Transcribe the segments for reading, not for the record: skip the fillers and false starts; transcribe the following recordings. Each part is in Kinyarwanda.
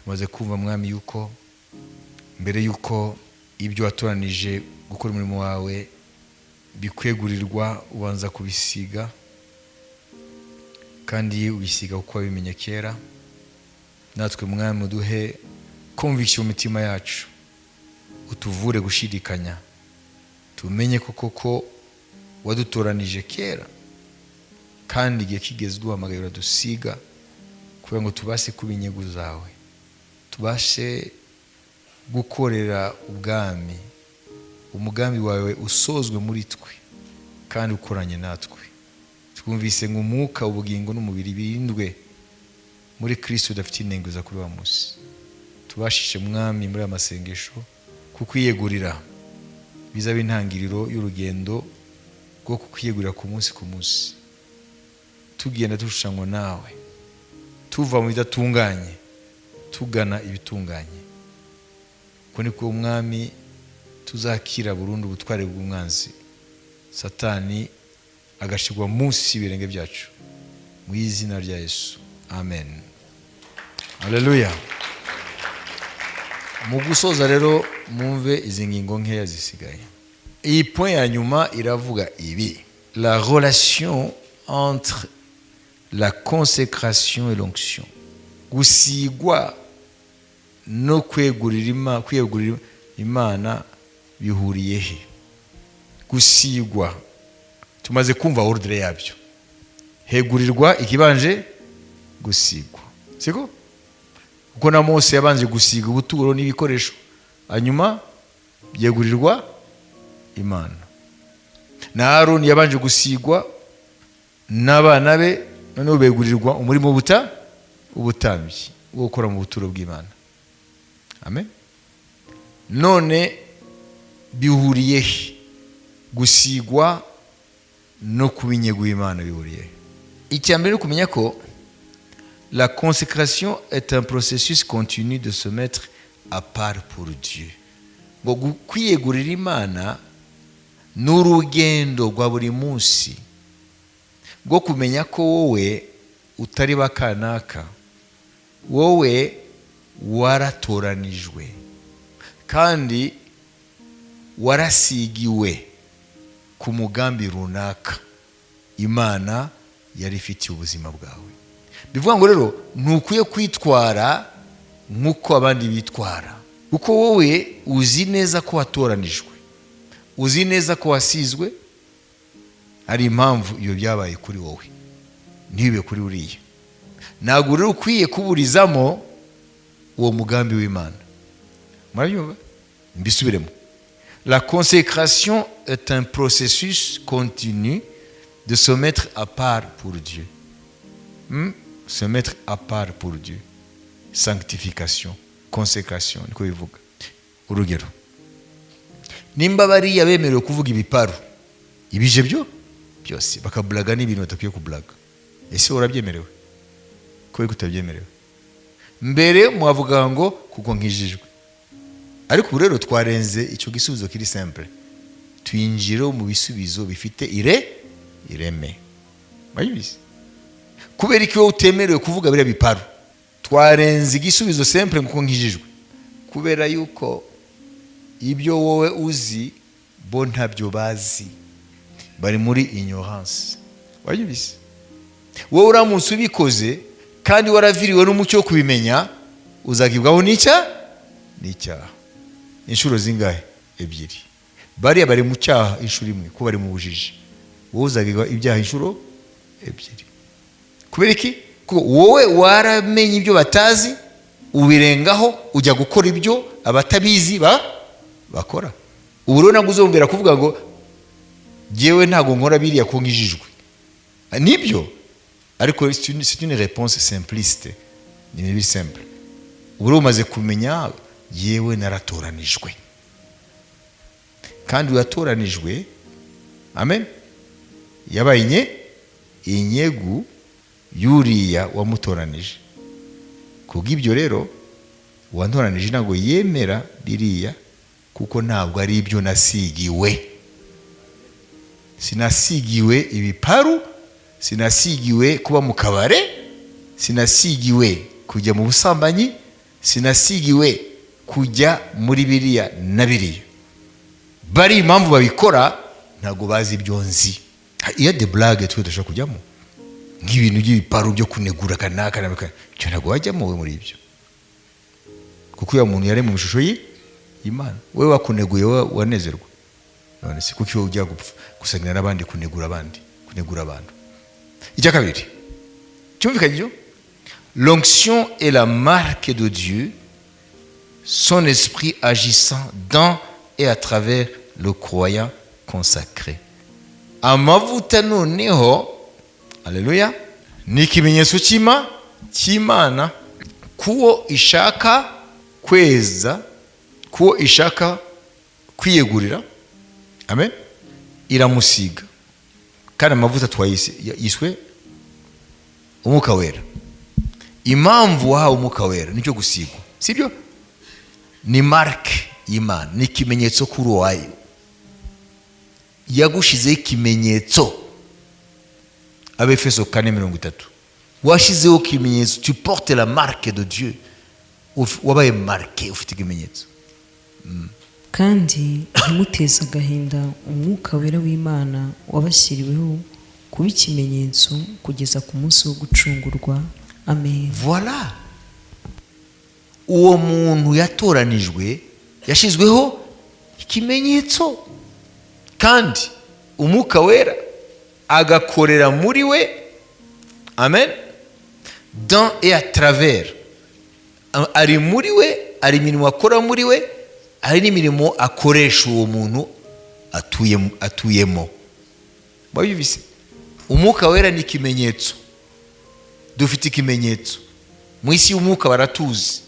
Tumaze kumva, Mwami, yuko mbere yuko ibyo watoranije gukora umurimo wawe bikwegurirwa, ubanza kubisiga, kandi ubisiga kuko wabimenye kera. Natwe, Mwami, uduhe conviction mu mitima yacu, utuvure gushidikanya, tumenye ko koko wadutoranije kera, kandi igihe kigeze uduhamagaye uradusiga kugira ngo tubashe kuba inyungu zawe, tubashe gukorera ubwami, umugambi wawe usozwe muri twe kandi ukoranye natwe. Twumvise ngo umwuka, ubugingo n'umubiri birindwe muri Kristo udafite inenge uza kuri wa munsi. Tubashishe, Mwami, muri aya masengesho kukwiyegurira, bizaba intangiriro y'urugendo rwo kukwiyegurira ku munsi ku munsi, tugenda dushushanywa nawe, tuva mu bidatunganye tugana ibitunganye. Uko niko, Umwami, tuzakira burundu ubutware bw'umwanzi Satani, agashyirwa munsi y'ibirenge byacu, mu izina rya Yesu, amen. Haleluya. Mu gusoza rero, mwumve izi ngingo nkeya zisigaye. Iyi point ya nyuma iravuga ibi: la relation entre la consécration et l'onction, gusigwa no kwiyegurira Imana bihuriye he? Gusigwa tumaze kumva ordre yabyo: hegurirwa ikibanje gusigwa, siko? Kuko na Mose yabanje gusiga ubuturo n'ibikoresho, hanyuma byegurirwa Imana. Na Aroni yabanje gusigwa n'abana be, noneho begurirwa umurimo ubutambyi wo gukora mu buturo bw'Imana. Amen. None bihuriye he? Gusigwa no kuba inyegu y'Imana bihuriye he? Icya mbere ni ukumenya ko la consécration est un processus continu de se mettre à part pour Dieu. Ngo kwiyegurira Imana ni urugendo rwa buri munsi rwo kumenya ko wowe utari bakanaka, wowe waratoranijwe kandi warasigiwe ku mugambi runaka Imana yari ifitiye ubuzima bwawe. Bivuga ngo rero ntukwiye kwitwara nk'uko abandi bitwara, kuko wowe uzi neza ko watoranijwe, uzi neza ko wasizwe. Hari impamvu iyo byabaye kuri wowe ntibibe kuri uriya. Ntabwo rero ukwiye kuburizamo uwo mugambi w'Imana. Murabyumva? Mbisubiremo: la consécration est un processus continu de se mettre à part pour Dieu. Se mettre à part pour Dieu, sanctification, consécration, niko bivuga. Urugero, nimba bariya bemerewe kuvuga ibiparu ibije byo byose, bakaburaga n'ibintu badakwiye kuburaga, ese urabyemerewe? Kubera ko utabyemerewe. Mbere mwavuga ngo kuko nkijijwe, ariko ubu rero twarenze icyo gisubizo kiri simple, twinjira mu bisubizo bifite ireme. Murabizi? Kubera ko wowe utemerewe kuvuga biriya biparu, twarenze igisubizo simple kuko nkijijwe, kubera yuko ibyo wowe uzi bo ntabyo bazi, bari muri ignorance. Wabyumvise? Wowe uramutse ubikoze kandi waraviriwe n'umucyo wo kubimenya, uzagibwaho n'icyaha inshuro zingahe? Ebyiri. Bariya bari mu cyaha inshuro imwe kuko bari mu bujiji, wowe uzagibwa ibyaha inshuro ebyiri. Kubera iki? Kuko wowe waramenye ibyo batazi, ubirengaho ujya gukora ibyo abatabizi bakora. Ubu rero ntabwo uzongera kuvuga ngo jyewe ntabwo nkora biriya ko nkijijwe. Nibyo, ariko c'est une réponse simpliste, ni bibi simple. Ubu rero umaze kumenya: yewe naratoranijwe, kandi uyatoranijwe, amen, yabaye inyegu yuriya wamutoranije. Kubw'ibyo rero, uwantoranije ntabwo yemera biriya, kuko ntabwo ari ibyo nasigiwe. Sinasigiwe ibiparu, sinasigiwe kuba mu kabare, sinasigiwe kujya mu busambanyi, sinasigiwe kujya mu nzoga, sinasigiwe Sinasigiwe kujya muri biriya na biriya. Bari impamvu babikora, ntabwo bazi ibyo nzi. Iyo de blague twe dushobora kujyamo, nk'ibintu by'ibiparu byo kunegura kanaka na kanaka, icyo ntabwo wajyamo wowe muri ibyo, kuko uyu muntu yari mu ishusho y'Imana. Wowe wakuneguye, wowe wanezerwa? None se kuko iyo ujya gupfa gusangira n'abandi, kunegura abandi, kunegura abantu? Icya kabiri cyumvikanye ibyo: l'onction est la marque de Dieu, son esprit agissant dans et à travers le croyant consacré. Amavuta noneho, aleluya, ni ikimenyetso cy'Imana kuwo ishaka kweza, kuwo ishaka kwiyegurira. Amen. Iramusiga. Kandi amavuta twayise, yiswe Umwuka Wera. Impamvu wahawe Umwuka Wera nicyo gusigwa, sibyo? Ni marque y'Imana, ni ikimenyetso kuri uwayo. Yagushizeho ikimenyetso. Abefeso 4:30. Washyizeho ikimenyetso, tu portes la marque de Dieu. Wabaye marqué, ufite ikimenyetso. Kandi ntimuteze agahinda Umwuka Wera w'Imana wabashyiriweho kuba ikimenyetso kugeza ku munsi wo gucungurwa. Amen. Voilà, uwo muntu yatoranijwe yashyizweho ikimenyetso, kandi Umwuka Wera agakorera muri we. Amen. Dans et à travers, ari muri we, ari imirimo akora muri we, hari n'imirimo akoresha uwo muntu atuyemo. Wabyumvise? Umwuka Wera ni ikimenyetso. Dufite ikimenyetso mu isi y'umwuka, baratuzi,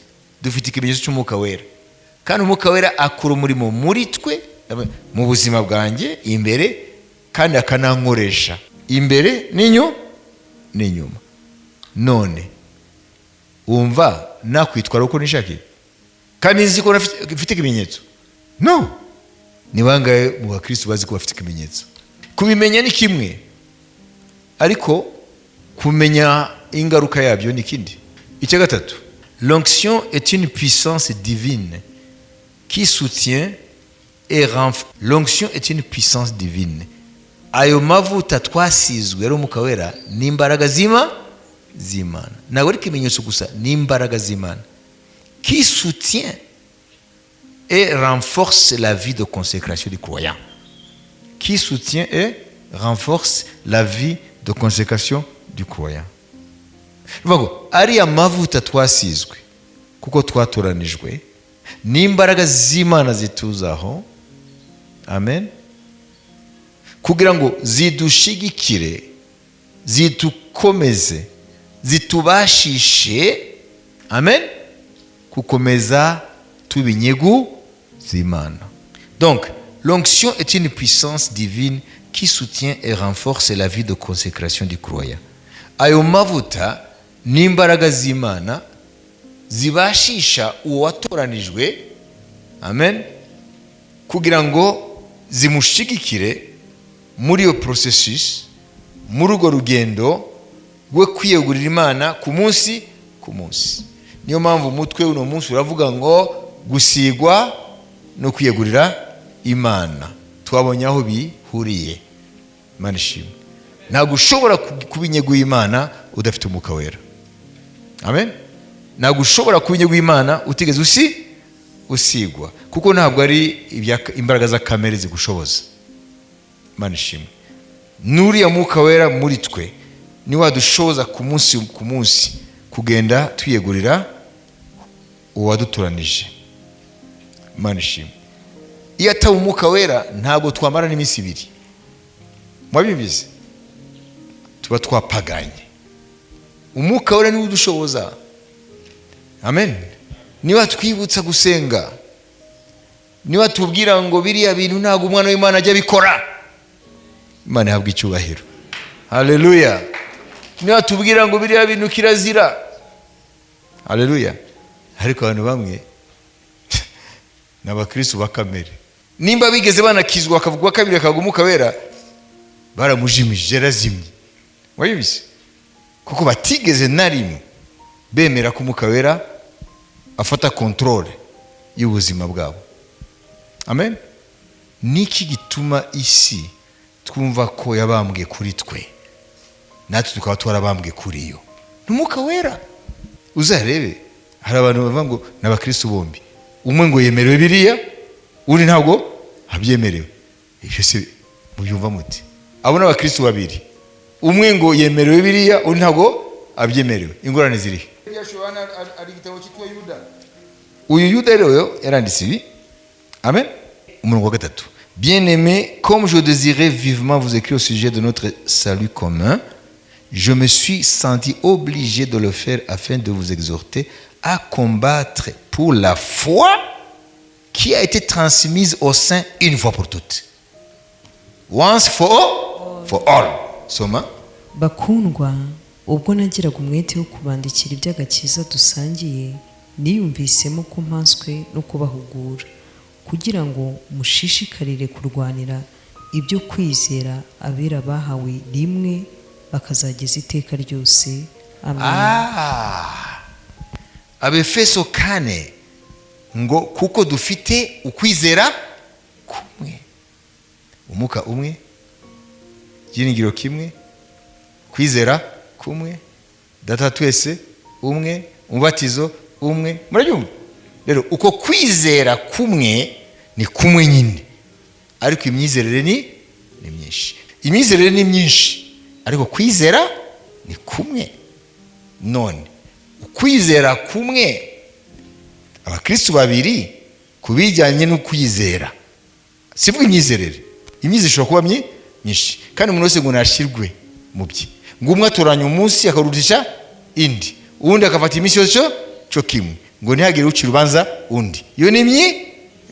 dufite ikimenyetso cy'Umwuka Wera. Kandi Umwuka Wera akora umurimo muri twe, mu buzima bwanjye imbere, kandi akanankoresha imbere n'inyuma. None wumva nakwitwara uko nishakiye kandi nzi ko mfite ikimenyetso? No ni bangahe mu bakristo bazi ko bafite ikimenyetso? Kubimenya ni kimwe, ariko kumenya ingaruka yabyo ni ikindi. Icya gatatu: l'onction est une puissance divine qui soutient et renforce. L'onction est une puissance divine. Ayo mavuta twasizwe ari Umwuka Wera ni imbaraga z'Imana. Ntabwo ari ikimenyetso gusa, ni imbaraga z'Imana qui soutient et renforce la vie de consécration du croyant, qui soutient et renforce la vie de consécration du croyant. Bivuga ngo ariya mavuta twasizwe kuko twatoranijwe n'imbaraga z'Imana zituzaho, amen, kugira ngo zidushigikire, zidukomeze, zitubashishe, amen, gukomeza tuba inyegu z'Imana. Donc l'onction est une puissance divine qui soutient et renforce la vie de consécration du croyant. Ayo mavuta ni imbaraga z'Imana zibashisha uwo watoranijwe, amen, kugira ngo zimushigikire muri iyo processus, muri urwo rugendo rwo kwiyegurira Imana ku munsi ku munsi. Niyo mpamvu umutwe uno munsi uravuga ngo gusigwa no kwiyegurira Imana. Twabonye aho bihuriye. Imana ishimwe. Ntabwo ushobora kuba inyegu y'Imana udafite Umwuka Wera. Amen. Ntabwo ushobora kuba inyegu y'Imana utigeze usigwa, kuko ntabwo ari imbaraga za kamere zigushoboza. Imana ishimwe. N'uriya Mwuka Wera muri twe ni wadushoboza ku munsi ku munsi kugenda twiyegurira uwadutoranije. Imana ishimwe. Iyo ataba Umwuka Wera, ntabwo twamara n'iminsi 2. Mwabibizi, tuba twapaganye. Umwuka Wera niwe udushoboza. Amen. Niba twibutsa gusenga, niba tubwira ngo biriya bintu ntabwo umwana w'Imana ajya abikora. Imana ihabwa icyubahiro. Haleluya. Niba tubwira ngo biriya bintu kirazira. Haleluya. Ariko abantu bamwe ni abakristo ba kamere. Nimba bigeze banakizwa, bakavugwa kabiri, akagwa Umwuka Wera, baramujimije, yarazimye. Wabizi, kuko batigeze na rimwe bemera ko Umwuka Wera Afata contrôle y'ubuzima bwabo. Amen. Niki gituma isi twumva ko yabambwe kuri twe, natwe tukaba twarabambwe kuri yo? Ni Umwuka Wera. Uzarebe, hari abantu bavuga ngo ni abakristo bombi, umwe ngo yemerewe biriya, undi ntabwo abyemerewe. Ibyo se mubyumva muti? Abo ni abakristo babiri, umwe ngo yemerewe biriya, undi ntabwo abyemerewe. Ingorane zirihe? Hari igitabo cyitwa Yuda. Uyu Yuda rero yaranditse ibi. Amen. Umurongo wa 3: "Bien-aimés, comme je désirais vivement vous écrire au sujet de notre salut commun, je me suis senti obligé de le faire afin de vous exhorter à combattre pour la foi qui a été transmise aux saints une fois pour toutes." Once for all, for all. Soma. Bakundwa, ubwo nagiraga umwete wo kubandikira iby'agakiza dusangiye, niyumvisemo ko mpaswe no kubahugura kugira ngo mushishikarire kurwanira ibyo kwizera abera bahawe rimwe bakazageza iteka ryose. Amen. Ah. Abefeso 4 ngo kuko dufite ukwizera kumwe, umwuka umwe, ibyiringiro kimwe, kwizera kumwe, Data wa twese umwe, umubatizo umwe. Murabyumva rero, uko kwizera kumwe ni kumwe nyine, ariko imyizerere ni myinshi. Imyizerere ni myinshi, ariko kwizera ni kumwe. None ukwizera kumwe, abakristu babiri ku bijyanye no kwizera, sivuga imyizerere, imyizerere ishobora kuba myinshi, kandi umuntu wese ngo nashyirwe mu bye, ngo umwe atoranya umunsi akarutisha indi, uwundi akafata iminsi yose cyo kimwe, ngo ntihagire uca urubanza undi. Iyo ni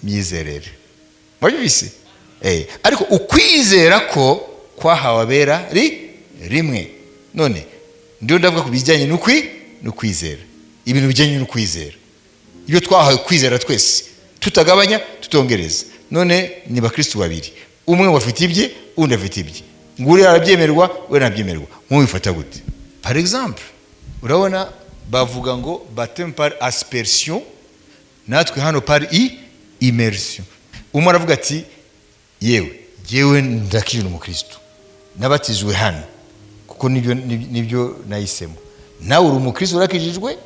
imyizerere. Mwabyumvise? Ariko ukwizera ko kwahawe abera rimwe. None ndiyo ndavuga ku bijyanye n'ukwizera, ibintu bijyanye n'ukwizera, ibyo twahawe kwizera twese tutagabanya, tutongereza. None ni bakristu babiri, umwe ngo afite ibye, undi afite ibye, ngo uriya arabyemerwa, we ntabyemerwa. Nk'ubifata gute? Par exemple, urabona bavuga ngo baptême par aspersion, natwe hano par immersion. Umwe aravuga ati: "Yewe, jyewe ndakijwe, umukristo, nabatijwe hano kuko nibyo nahisemo." Nawe uri umukristo, urakijijwe,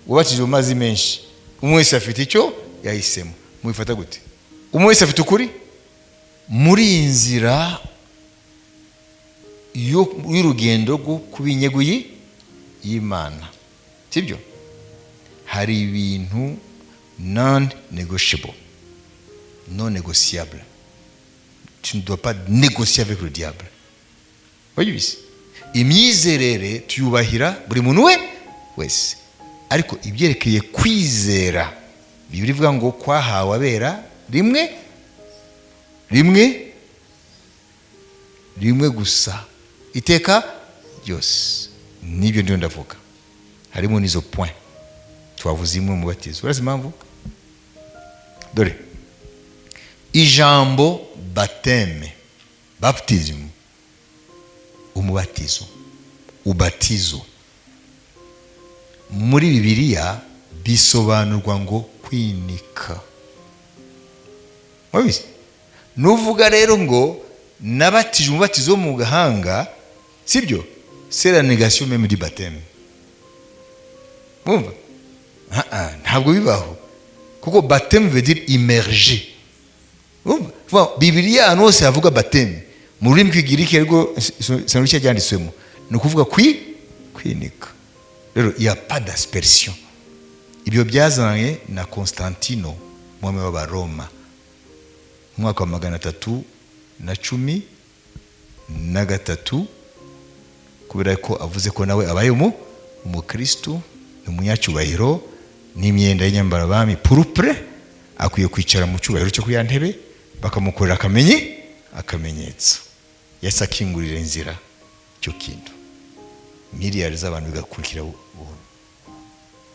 wabatijwe mu mazi menshi. Umwe wese afite icyo yahisemo. Mubifata gute? Umwe wese afite ukuri muri iyi nzira y'urugendo rwo kuba inyeguyi y'Imana, sibyo? Hari ibintu non negotiable, non négociable. Tu ne dois pas négocier avec le diable. Wabyumvise? Imyizerere tuyubahira buri muntu we wese, ariko ibyerekeye kwizera, Bibiliya ivuga ngo kwahawe abera rimwe, rimwe, rimwe gusa, iteka ryose. Nibyo ndiyo ndavuga, harimo n'izo point twavuze, imwe mu batizo. Urazi impamvu? Dore ijambo baptême, baptism, umubatizo, ubatizo, muri Bibiliya bisobanurwa ngo kwinika. Murabizi? Nuvuga rero ngo nabatije umubatizo wo mu gahanga, sibyo? C'est la négation même du baptême. Mwumva? Ah, ah, ntabwo bibaho, kuko baptême veut dire immerger. Urumva? Vuga, Bibiliya ahantu hose havuga baptême mu rurimi rw'Ikigiriki, ariko sinari cyanditswemo, ni ukuvuga kwinika. Rero il y a pas d'aspersion. Ibyo byazanywe na Constantino, umwami w'Abaroma, mu mwaka wa 313, kubera ko avuze ko nawe abaye umukristu, ni umunyacyubahiro, n'imyenda y'inyambarabami pourpre, akwiye kwicara mu cyubahiro cyo kuri ya ntebe, bakamukorera akamenyetso. Yahise akingurira inzira icyo kintu, miliyari z'abantu bigakurikira buhoro.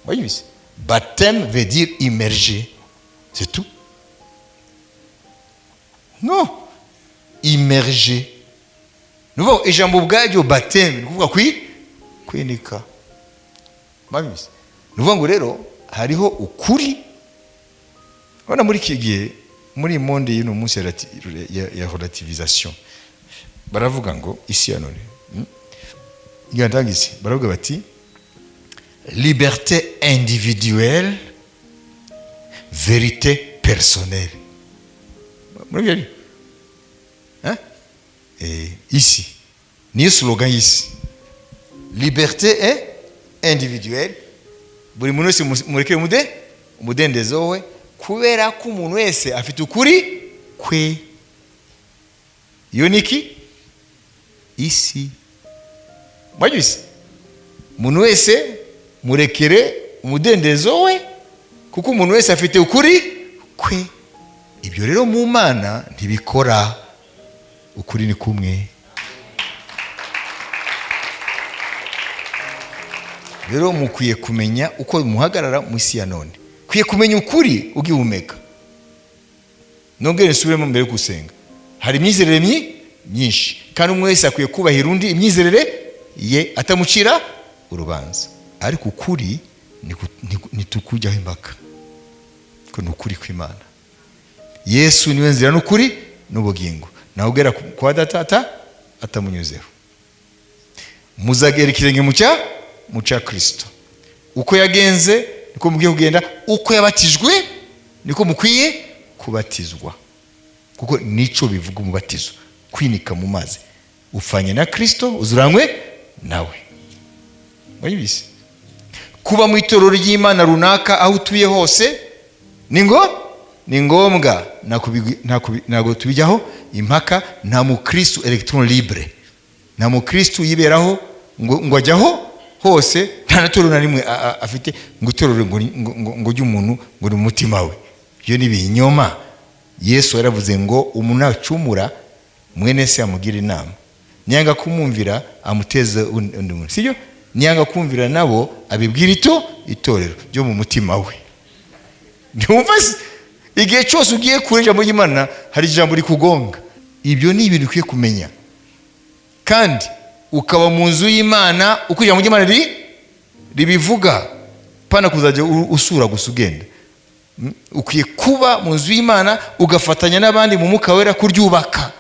Wabyumvise? Baptême veut dire immerger, c'est tout. Non, immerger, ni ukuvuga ijambo ubwaryo baptême ni ukuvuga kwinika. Mwabyumvise? Ni ukuvuga ngo rero Hariho ukuri. Urabona muri iki gihe, muri monde y'uno munsi ya relativisation, baravuga ngo isi ya none, ngirangize, baravuga bati liberté individuelle, vérité personnelle. Muri byo, hein, isi niyo slogan y'isi: liberté individuelle, buri muntu wese murekere umudendezo we, kubera ko umuntu wese afite ukuri kwe. Iyo ni iki? Isi mwabyise umuntu wese murekere umudendezo we, kuko umuntu wese afite ukuri kwe. Ibyo rero mu Mana ntibikora, ukuri ni kumwe. Rero mukwiye kumenya uko muhagarara mu isi ya none. Ukwiye kumenya ukuri ugihumeka. Nongere nsubiremo mbere yo gusenga: hari imyizerere myinshi, kandi umwe wese akwiye kubahira undi imyizerere ye atamucira urubanza, ariko ukuri ntitukujyaho impaka, ko ni ukuri kw'Imana. Yesu niwe nzira n'ukuri n'ubugingo, nawe ugera kwa Data atamunyuzeho. Muzagera ikirenge mu cya Kirisito. Uko yagenze niko mukwiye kugenda, uko yabatijwe niko mukwiye kubatizwa, kuko nico bivuga umubatizo: kwinika mu mazi, ufanye na Kirisito, uzuranywe nawe. Murabizi, kuba mu itorero ry'Imana runaka aho utuye hose ni ngombwa, ntabwo tubijyaho impaka. Nta mukristu électron libre, nta mukristu yiberaho ngo ajyaho hose, nta na torero na rimwe afite, ngo itorero ngo ry'umuntu ngo ni umutima we. Ibyo ni ibinyoma. Yesu yaravuze ngo umuntu nacumura, mwene se amugira inama, niyanga kumwumvira amuteze undi muntu, sibyo? Niyanga kumvira nabo abibwira itorero ryo mu mutima we. Ntiwumva se? Igihe cyose ugiye kure ijambo ry'Imana, hari ijambo rikugonga. Ibyo ni ibintu ukwiye kumenya, kandi ukaba mu nzu y'Imana uko ijambo ry'Imana ribivuga, pana kuzajya usura gusa ugenda. Ukwiye kuba mu nzu y'Imana, ugafatanya n'abandi mu Mwuka Wera kuryubaka.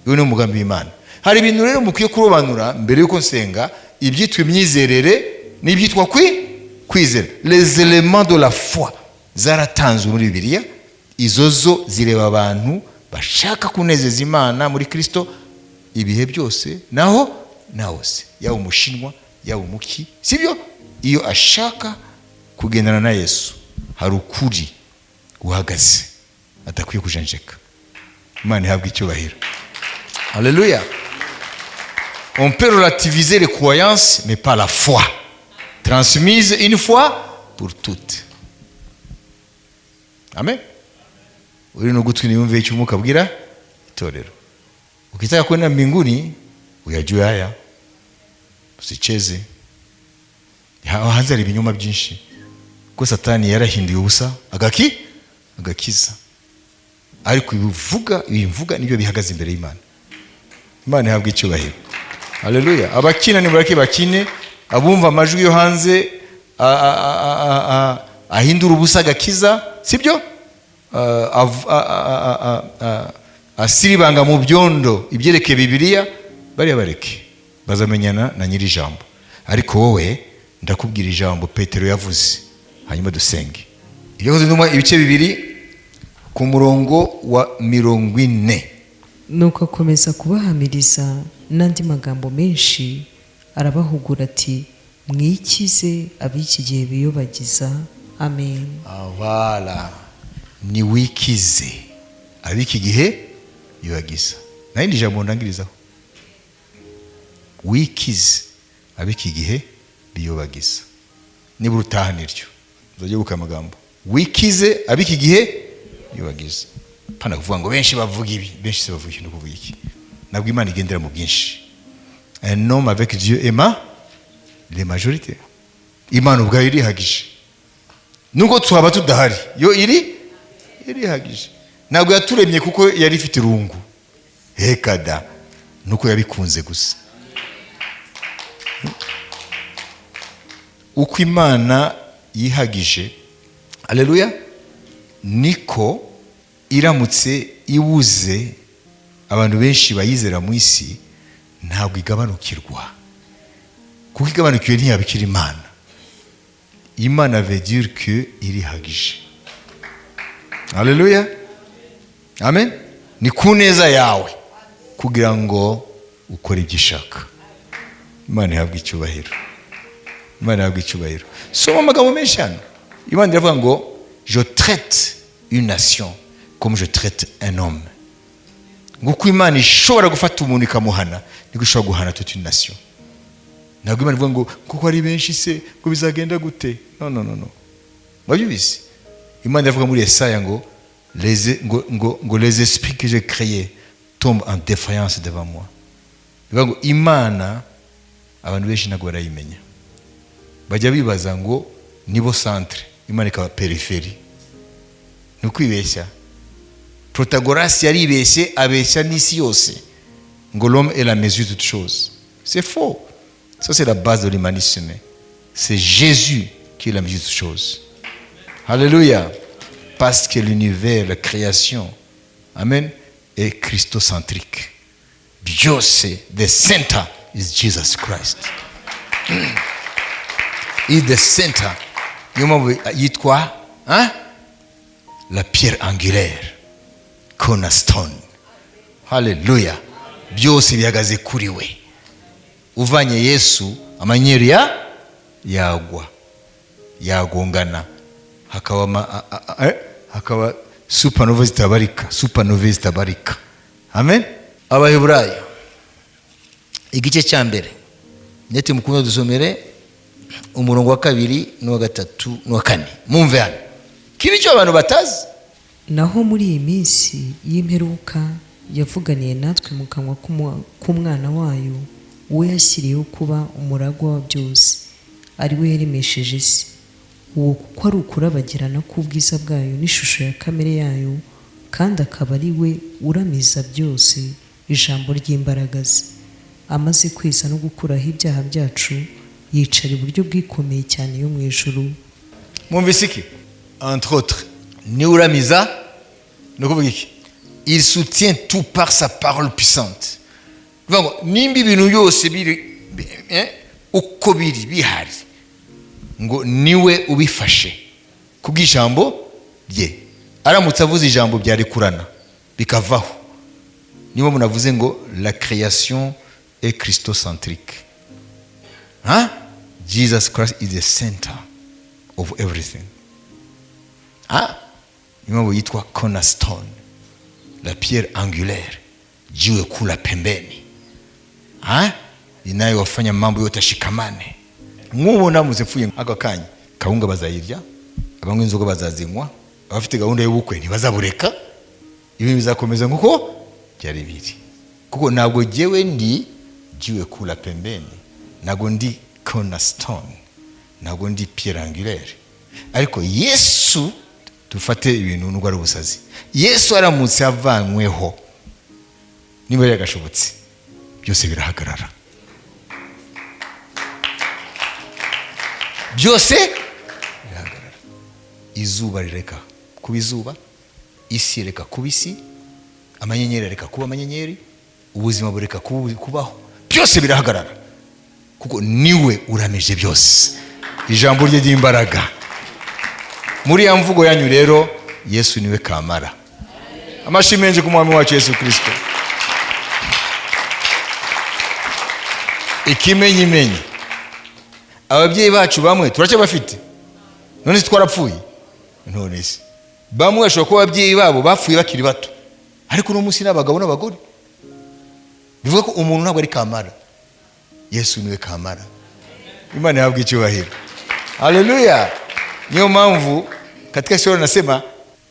Uyu ni umugambi w'Imana. Hari ibintu rero mukwiye kurobanura mbere y'uko nsenga: ibyitwa imyizerere n'ibyitwa kwizera. Les éléments de la foi zaratanzwe muri Bibiliya, izo zo zireba abantu bashaka kunezeza Imana muri Kristo ibihe byose, naho na hose, yaba Umushinwa, yaba umuki, sibyo? Iyo ashaka kugendana na Yesu, hari ukuri guhagaze adakwiye kujenjeka. Imana ihabwa icyubahiro. Haleluya! On peut relativiser les croyances, mais pas la foi transmise une fois pour toutes. Amen. Uri n'ugutwi niyumve icyo Umwuka abwira itorero. Ukitaka kwenda mbinguni, uyajue haya, usicheze. Hanze hari ibinyoma byinshi, ko Satani yarahinduye ubusa agakiza, ariko ibivuga nibyo bihagaze imbere y'Imana. Imana ihabwa icyubahiro. Haleluya! Abakina nimureke bakine, abumva amajwi yo hanze ahindura ubusa agakiza, sibyo, asiribanga mu byondo ibyerekeye Bibiliya, bariya bareke, bazamenyana na nyiri ijambo. Ariko wowe ndakubwira ijambo Petero yavuze, hanyuma dusenge. Ibyakozwe n'Intumwa ibice 2 ku murongo wa 40. Nuko akomeza kubahamiriza n'andi magambo menshi, arabahugura ati: "Mwikize ab'iki gihe biyobagiza." Amen. Voilà, ni wikize ab'iki gihe biyobagiza. Nta rindi jambo ndangirizaho: wikize ab'iki gihe biyobagiza. Nibura utaha niryo uzajya wibuka amagambo: wikize ab'iki gihe biyobagiza. Pana kuvuga ngo benshi bavuga ibi, benshi se bavuga ikintu, kuvuga iki? Ntabwo Imana igendera mu bwinshi. Un homme avec Dieu aima les majorités. Imana ubwayo irihagije, nubwo twaba tudahari, yo irihagije. Ntabwo yaturemye kuko yari ifite irungu, hekada, nuko yabikunze gusa. Uko Imana yihagije, aleluya, niko iramutse ibuze abantu benshi bayizera mu isi, ntabwo igabanukirwa, kuko igabanukiwe ntiyabikira Imana. Imana veut dire que irihagije. Haleluya, amen. Ni ku neza yawe kugira ngo ukore ibyo ishaka. Imana ihabwe icyubahiro, Imana ihabwe icyubahiro. Soma amagambo menshi hano. Imana iravuga ngo je traite une nation comme je traite un homme. Nguko Imana ishobora gufata umuntu ikamuhana, niko ishobora guhana toute une nation. Ntabwo Imana ivuga ngo kuko ari benshi se ngo bizagenda gute. No, no, no, no. Mwabyumvise? Imana iravuga muri Yesaya ngo ngo les esprits que j'ai créés tombent en défaillance devant moi. Bivuga ngo Imana abantu benshi ntabwo barayimenya, bajya bibaza ngo nibo centre, Imana ikaba périphérie. Ni ukwibeshya. Protagoras yaribeshye, abeshya n'isi yose ngo l'homme est la mesure de toutes choses. C'est faux. Ça, c'est la base de l'humanisme. C'est Jésus qui est la mesure de toutes choses. Alléluia. Parce que l'univers, la création, amen, est christocentrique. Byose, the center is Jesus Christ. Is the center. Niyo mpamvu yitwa, hein? La pierre angulaire, cornerstone. Hallelujah. Byose bihagaze kuri we. Uvanye Yesu, amanyeri ya yagwa, yagongana, hakaba supernova zitabarika, supernova zitabarika. Amen. Abaheburayo igice cya mbere, nete mukunda dusomere umurongo wa 2 n'uwa 3 n'uwa 4. Mumve hano kibi cyo abantu batazi. Naho muri iyi minsi y'imperuka yavuganiye natwe mu kanwa k'umwana wayo, uwo yashyiriyeho kuba umuragwa wa byose, ari we yaremesheje isi. Uwo kuko ari ukurabagirana k'ubwiza bwayo n'ishusho ya kamere yayo, kandi akaba ari we uramiza byose ijambo ry'imbaraga ze. Amaze kweza no gukuraho ibyaha byacu, yicara iburyo bwikomeye cyane yo mu ijuru. Mwumvise iki? Entre autres, ni uramiza, ni ukuvuga iki? Il soutient tout par sa parole puissante. Bivuga ngo nimba ibintu byose biri, uko biri bihari, ngo niwe ubifashe kubw'ijambo rye. Aramutse avuze ijambo byarekurana bikavaho. Niba munavuze ngo la création est christocentrique, hein? Jesus Christ is the center of everything. Hein? Niyo mpamvu yitwa cornerstone, la pierre angulaire, jiwe kuu la pembeni, hein? Inayowafanya mambo yote ashikamane. Nk'ubu ndamutse mfuye aka kanya, kawunga bazayirya, abanywa inzoga bazazinywa, abafite gahunda y'ubukwe ntibazabureka, ibintu bizakomeza nk'uko byari biri. Kuko ntabwo jyewe ndi jiwe kuu la pembeni, ntabwo ndi cornerstone, ntabwo ndi pierre angulaire. Ariko Yesu, dufate ibintu nubwo ari ubusazi, Yesu aramutse avanyweho, niba yagashobotse, byose birahagarara, byose birahagarara. Izuba rireka kuba izuba, isi ireka kuba isi, amanyenyeri areka kuba amanyenyeri, ubuzima bureka kubaho, byose birahagarara, kuko niwe uramije byose. Ijambo rye ry'imbaraga. Muri ya mvugo yanyu rero, Yesu niwe kamara. Amashyi menshi ku mwami wacu Yesu Kristo. Ikimenyimenyi, ababyeyi bacu bamwe turacyabafite, none se twarapfuye? None se bamwe bashobora kuba ababyeyi babo bapfuye bakiri bato, ariko uno munsi n'abagabo n'abagore. Bivuga ko umuntu ntabwo ari kamara, Yesu niwe kamara. Imana ihabwe icyubahiro. Haleluya. Niyo mpamvu katika sura nasema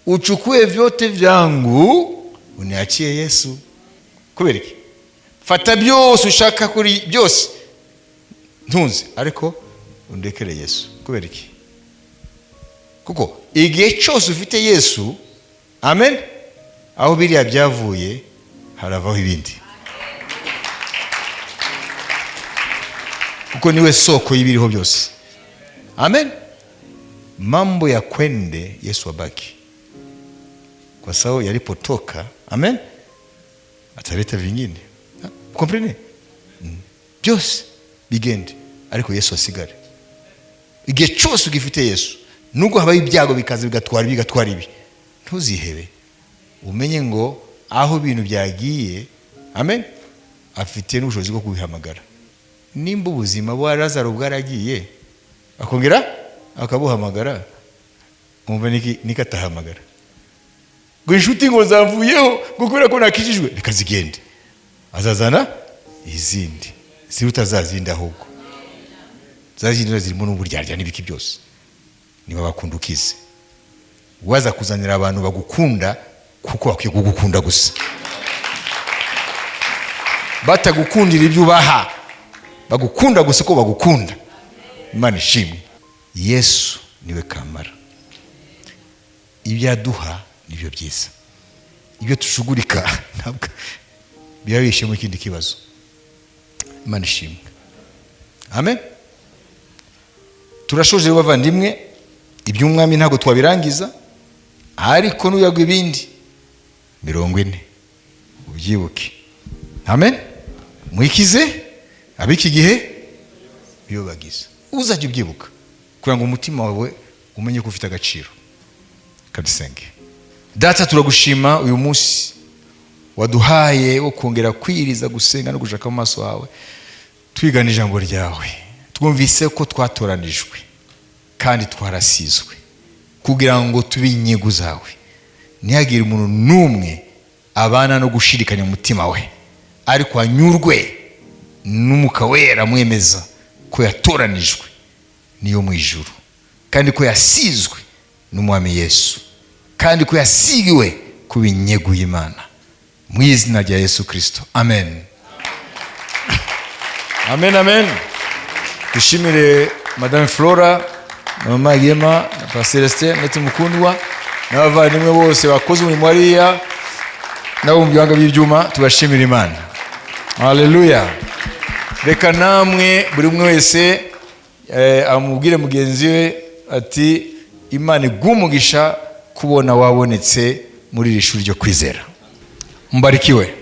uchukue vyote vyangu uniachie Yesu. Kubera iki? Fata byose ushaka kuri byose ntunze, ariko undekere Yesu. Kubera iki? Kuko igihe cyose ufite Yesu, amen, aho biriya byavuye haravaho ibindi, kuko niwe soko y'ibiriho byose. Amen. Mambo ya kwende, Yesu abaki, kwa sababu yalipotoka, amen, ataleta vingine. Comprenez? Byose bigende, ariko Yesu asigare. Igihe cyose ugifite Yesu, nubwo habaho ibyago bikaza bigatwara ibi, bigatwara ibi, ntuzihebe. Umenye ngo aho ibintu byagiye, amen, afite n'ubushobozi bwo kubihamagara. Nimba ubuzima bwa Lazaro bwaragiye akongera akabuhamagara, mwumva niki niki atahamagara? Ngo inshuti ngo zamvuyeho ngo kubera ko nakijijwe, reka zigende, azazana izindi ziruta za zindi. Ahubwo za zindi zirimo n'uburyarya n'ibiki byose. Niba bakunda ukize, waza kuzanira abantu bagukunda kuko bakwiye kugukunda gusa, batagukundira ibyo ubaha, bagukunda gusa ko bagukunda. Imana ishimwe. Yesu niwe kamara. Ibyo aduha nibyo byiza. Ibyo tushugurika ntabwo biba bihishemo ikindi kibazo. Imana ishimwe, amen. Turashoje rero, bavandimwe. Iby'umwami ntabwo twabirangiza, ariko n'uyagwa ibindi 40 ubyibuke, amen. Mwikize ab'iki gihe biyobagiza, uzajya ubyibuka kugira ngo umutima wawe umenye ko ufite agaciro. Kadusenge. Data, turagushima uyu munsi waduhaye wo kongera kwiriza, gusenga no gushaka mu maso hawe, twigana ijambo ryawe. Twumvise ko twatoranijwe kandi twarasizwe kugira ngo tube inyungu zawe. Ntihagire umuntu n'umwe abana no gushidikanya mu mutima we, ariko anyurwe n'Umwuka Wera amwemeza ko yatoranijwe niyo mu ijuru, kandi ko yasizwe n'Umwami Yesu, kandi ko yasigiwe kuba inyegu y'Imana. Mu izina rya Yesu Kirisito, amen, amen, amen. Dushimire Madame Flora na Mama Yema na Pastor Celestin ndetse mukundwa n'abavandimwe bose bakoze umurimo hariya nabo mu bihanga by'ibyuma. Tubashimire Imana. Haleluya. Reka namwe buri umwe wese amubwire mugenzi we ati: "Imana iguhe kubona wabonetse muri iri shuri ryo kwizera." Mbarikiwe.